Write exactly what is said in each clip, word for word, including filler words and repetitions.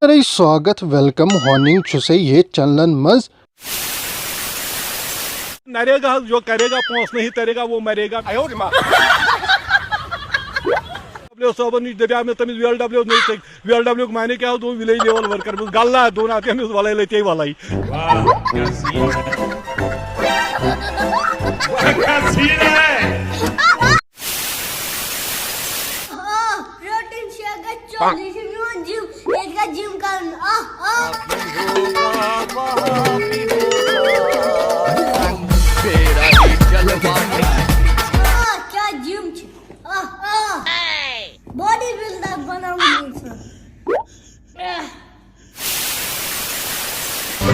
سارے سواگت، ویلکم، ہوننگ چھُسے یتھ چینلن منٛز۔ نریگا حظ، جو کرے گا پونس نہیں ترے گا وہ مرے گا۔ ڈبلیو صٲبن نِش دپیٛاو مےٚ تٔمِس وی ایل ڈبلیو نِش، وی ایل ڈبلیو معنی کیٛاہ اوس؟ دوٚپُن وِلیج لیول ورکر۔ بہٕ گوٚژھُس گلہٕ نا، دوٚپُن اَدٕ کیٛاہ مےٚ اوس وَلَے لَتہِ وَلَے۔ واہ، کیٛاہ سیٖن چھُ۔ واہ، کیٛاہ سیٖن ہے۔ آ، پروٹین شیک گژھِ چیوٚن۔ یہِ چھُ میون جِم۔ ییٚتہِ گژھِ جِم کرُن۔ آ، آ۔ آ، کیٛاہ جِم چھِ۔ آ، آ۔ باڈی بلڈر بناوُن ییٚمہِ سۭتۍ۔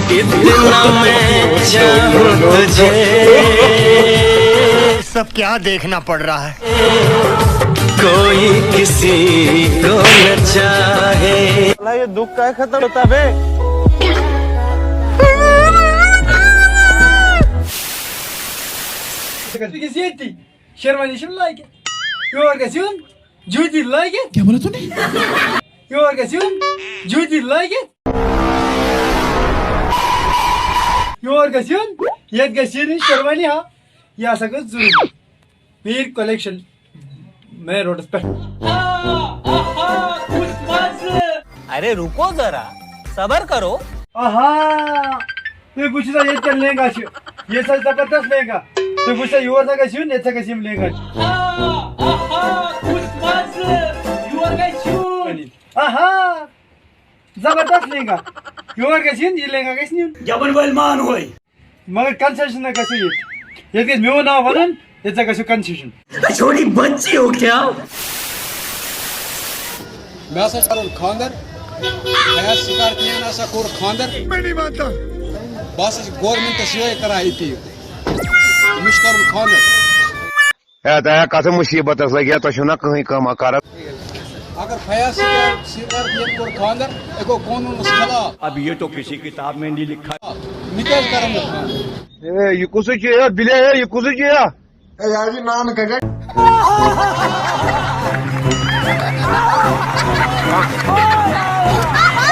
اتنا میں چاہوں تجھے सब क्या देखना पड़ रहा है। कोई किसी को न चाहे اللہ یہ دکھ کا ختم ہوتا بے گژھِ ییٚتی شیروانی چھِم لٲگِتھ۔ یور گژھِ یُن جوٗتی لٲگِتھ۔ کیٛاہ ووٚنُتھ تۄہہِ؟ یور گژھِ یُن جوٗتی لٲگِتھ۔ یور گژھِ یُن، ییٚتہِ گژھِ یِنۍ شیروانی ہا۔ یہِ ہسا گٔژھ ضروٗری۔ میٖر کلیکشن مین روڈس پٮ۪ٹھ۔ अरे रुको जरा, सबर करो। آہا، تُہۍ وٕچھِو سا ییٚتہِ کیٛاہ لہنگا چھِ۔ ییٚتہِ سا زبردست لہنگا۔ تُہۍ وٕچھِو سا یور سا گژھِ یُن، ییٚتہِ سا گژھِ یِم لہنگا۔ یور گژھِ یُن۔ آہا، زبردست لہنگا۔ یور گژھِ یُن، یہِ لہنگا گژھِ نہٕ یُن۔ گٮ۪وَن وٲلۍ مان ہوے۔ مگر کنسیشن نہ گژھِ ییٚتہِ۔ ییٚتہِ گژھِ میون ناو وَنُن، ییٚتہِ سا گژھِ کنسیشن۔ چھوٹی بچی ہو کیا؟ مےٚ ہسا چھُ کرُن خانٛدر، فیاض سکارپین ہسا کوٚر خانٛدر۔ بہٕ ہسا چھُس گورمنٹس یِہوٚے کران اپیٖل، أمِس چھُ کرُن خانٛدر۔ ہے تۄہہِ ہا کتھ مُصیبتس لگہِ ہا، تۄہہِ چھُو نا کٕہٕنۍ کٲمہ کران۔ اگر فیاض سکار سکارپین کوٚر خانٛدر، یہِ گوٚو قونوٗنس خلاف۔ अब ये तो किसी किताब में नहीं लिखा। مےٚ کیٛازِ کرن نہٕ خانٛدر؟ ہے یہِ کُسُے چھُ یا بِلے ہے، یہِ کُسُے چھُ یا؟ ہے، یہِ حظ یہِ نان کَتہِ؟